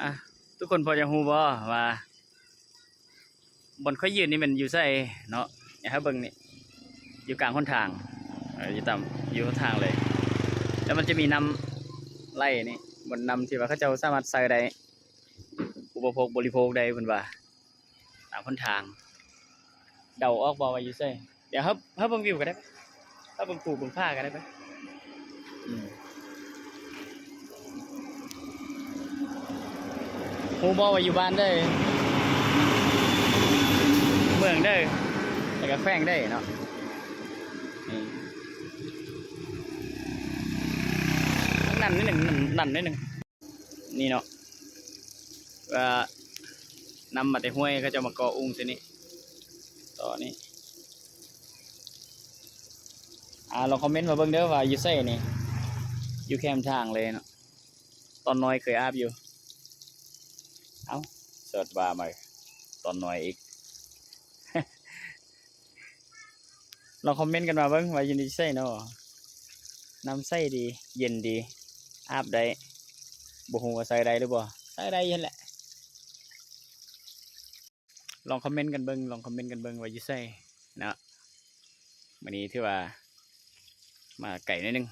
ອ່ະ ທຸກຄົນພໍຈະຮູ້ບໍ່ວ່າ ບ່ອນຂ້ອຍຢືນນີ້ແມ່ນຢູ່ໃສເນາະ? ໃຫ້ເຮົາເບິ່ງນີ້ ຢູ່ກາງຫົນທາງ ເອີ ຢູ່ຕາມ ຢູ່ຫົນທາງເລີຍ ແລ້ວມັນຈະມີນ້ຳໄຫຼນີ້ ບ່ອນນ້ຳທີ່ວ່າເຂົາເຈົ້າສາມາດໃຊ້ໄດ້ ອຸປະໂພກບໍລິໂພກໄດ້ເພິ່ນວ່າ ຕາມຫົນທາງ ເດົາອອກບໍ່ວ່າຢູ່ໃສ? ດຽວເຮົາ ເຮົາເບິ່ງວິວກໍໄດ້ ເຮົາເບິ່ງພູເບິ່ງຜາກໍໄດ້ໄປ ອືມ ຮູ້ບໍ່ວ່າຢູ່ບ້ານໃດ ເມືອງໃດ ແລ້ວກໍແຂວງໃດເນາະ? ນີ້ ນັ້ນໜ້ອຍໜຶ່ງ ນັ້ນໜ້ອຍໜຶ່ງ. ນີ້ເນາະ ວ່ານ້ຳມາແຕ່ຫ້ວຍ ເຂົາເຈົ້າມາເກາະອຸ່ງໃສ່ນີ້ ຕໍ່ນີ້ ອ່າ ລອງຄອມເມັນມາເບິ່ງເດີວ່າຢູ່ໃສນີ້ ຢູ່ແຄມທາງເລີຍເນາະ ຕອນນ້ອຍເຄີຍອາບຢູ່ ເອົ້າ ເສີດວ່າມາ ຕອນນ້ອຍອີກ. ລອງຄອມເມັນກັນມາເບິ່ງວ່າຢູ່ໃສເນາະ ນ້ຳໃສດີ ເຢັນດີ ອາບໄດ້ ບໍ່ຮູ້ວ່າໃຊ້ໄດ້ຫຼືບໍ່ ໃຊ້ໄດ້ຫັ້ນແຫຼະ ລອງຄອມເມັນກັນເບິ່ງ ລອງຄອມເມັນກັນເບິ່ງວ່າຢູ່ໃສເນາະ ມື້ນີ້ຖືວ່າມາໄກໜ້ອຍໜຶ່ງ